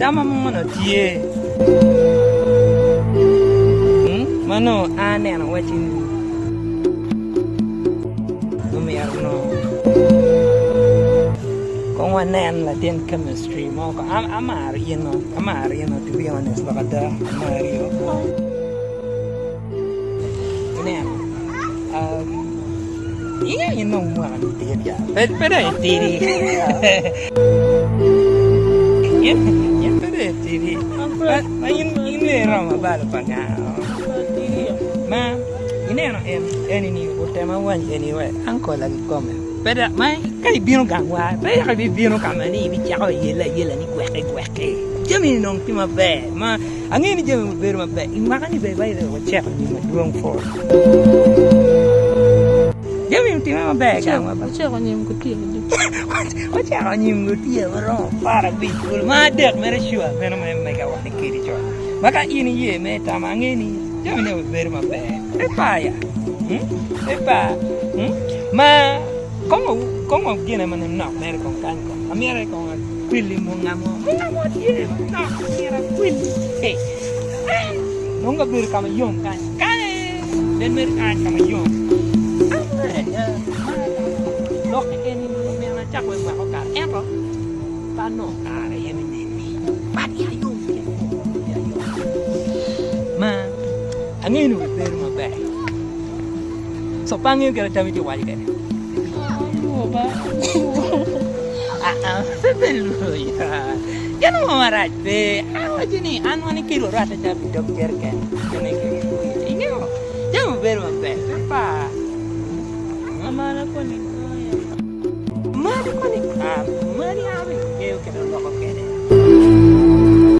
Tama mono tye ma nongo aneno wacci omyero onongo kong wanen latin chemistry mo kong. Amaro in o, amaro in o to be honest lok ada amari o. Ineno inge in dong mwaka ni dit ya, pe dong itidi in pe dong itidi ma in dong iromo abalo pa nga ma ineno en eni otema wany eni we ankola kikome pe dok ma ka ibino gangwa pe yaka ibibino ka ma ni ibicako yelle ayela ni gweke gweke jami-ni dong tye maber ma Angeyo ni jami bedo maber i mwaka ni bene baibul waceko nyim madwong pol. Jami otime maber gang wa ba. Waceko nyim gutiya adi? Waceko nyim gutiya maromo 15 kulu ma adek mere sure meno me mega wa ni kedi con. Ma ka in iye me tamo angeyo ni jami ne obedo maber. Pe par ya. Hmm? Pe par. Hmm? Ma kongo kongo gine ma nok mere kong kany kong. Amyero kong akwilli munga mo. Munga mo tye manok myero akwilli. Hey. Nongo abedo ka ma yom kany. Kany bed mere kany ka ma yom. Ada, lok eni myero acak wek mwaka okato. Ento pe anongo kare aye me neni. But iya yom kit iya yom. Ma angeyo ni obedo maber. So pe angeyo kit ma tami tye waco kwede. Pe lwor ya. Gin mo marac pe. Awaco ni an wan kedi warwatte calo pi dog jereken. Ingeyo jami obedo maber pe par. Amara koni goya. Mari koni ah mari an ngeyo kit oloko.